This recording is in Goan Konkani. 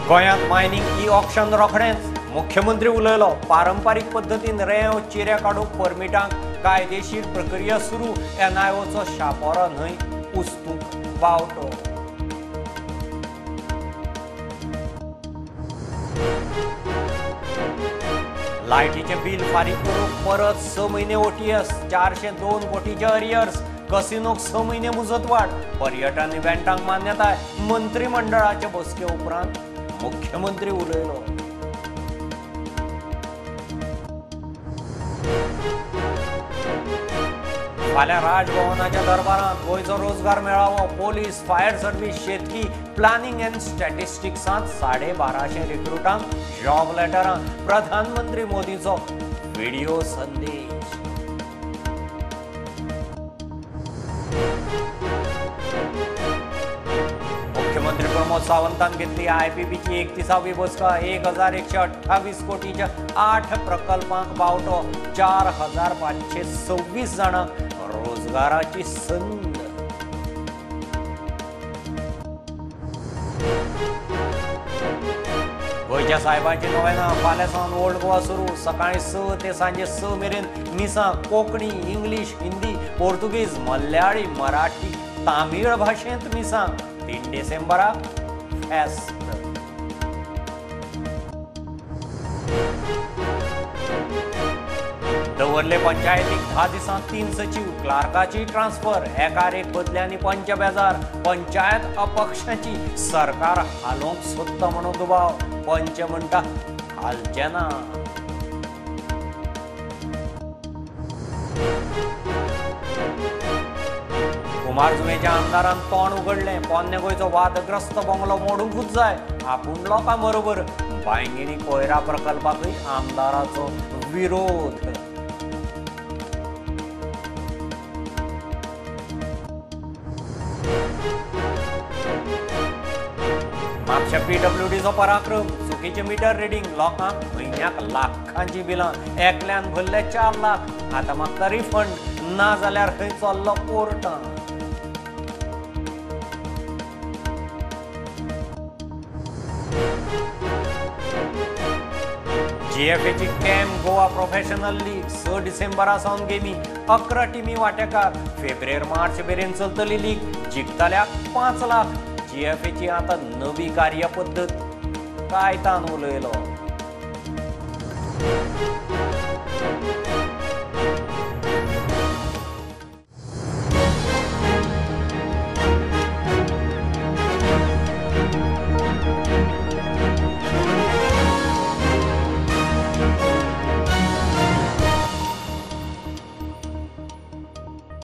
गोंयांत मायनिंग ई ऑक्शन रोखडेंच, मुख्यमंत्री उलयलो. पारंपारीक पद्दतीन रेंव चिरे काडूंक परमिटांक कायदेशीर प्रक्रिया सुरू. एनआयओचो शापोरो न्हय उस्तूंक बावटो. लायटीचें बील फारीक करूंक परत 6 म्हयने ओटीएस, 402 कोटीचे अरियर्स. कसिनोक 6 म्हयने मुजतवाड. पर्यटन इव्हेंटांक मान्यताय. मंत्रिमंडळाचे बसके उपरांत मुख्यमंत्री उलयलो. फाल्यां राजभवनाच्या दरबारांत गोंयचो रोजगार मेळावो. पोलीस, फायर सर्वीस, शेतकी, प्लॅनिंग अँड स्टॅटिस्टिक्सांत 1250 रिक्रुटांक जॉब लेटरां. प्रधानमंत्री मोदीचो व्हिडिओ संदेश. मुख्यमंत्री प्रमोद सावंतान घेतली आयपीबीची 31वी बसका. 1128 कोटीच्या 8 प्रकल्पांक बावटो. 4526 जाणांक रोजगाराची संद. गोंयच्या साहेबाची नोवेना फाल्यां सावन ओल्ड गोवा सुरू. सकाळी 6 ते सांजे 6 मेरेन मिसां कोंकणी, इंग्लीश, हिंदी, पोर्तुगीज, मल्याळी, मराठी, तामीळ भाशेंत मिसां. 3 डिसेंबराक फेस्त. दवर्ले पंचायतीक 10 दिसांत 3 सचीव, क्लार्काची ट्रान्सफर. एकार एक बदल्यांनी पंच बेजार. पंचायत अपक्षाची सरकार हालोवंक सोदता म्हणून दुबाव. पंच म्हणटा हालचे ना. कुमारजुवेच्या आमदारान तोंड उगडलें. पोन्ने गोंयचो वादग्रस्त बंगलो मोडूंकूच जाय. आपूण लोकां बरोबर. बांयगिणी कोयरा प्रकल्पाकय आमदाराचो विरोध. म्हापशा पीडब्ल्यूडीचो पराक्रम. चुकीचें मिटर रिडींग, लोकांक म्हयन्याक लाखांची बिलां. एकल्यान भरले 4 लाख, आतां मागता रिफंड. ना जाल्यार खंय चल्लो कोर्टांत. जीएफएची कॅम्प गोवा प्रोफेशनल लीग 6 डिसेंबरा सावन गेमी. 11 टिमी वांटेकार. फेब्रेर मार्च मेरेन चलतली लीग. जिखतल्याक 5 लाख. जीएफएची आतां नवी कार्यपद्दत. कायतान उलयलो.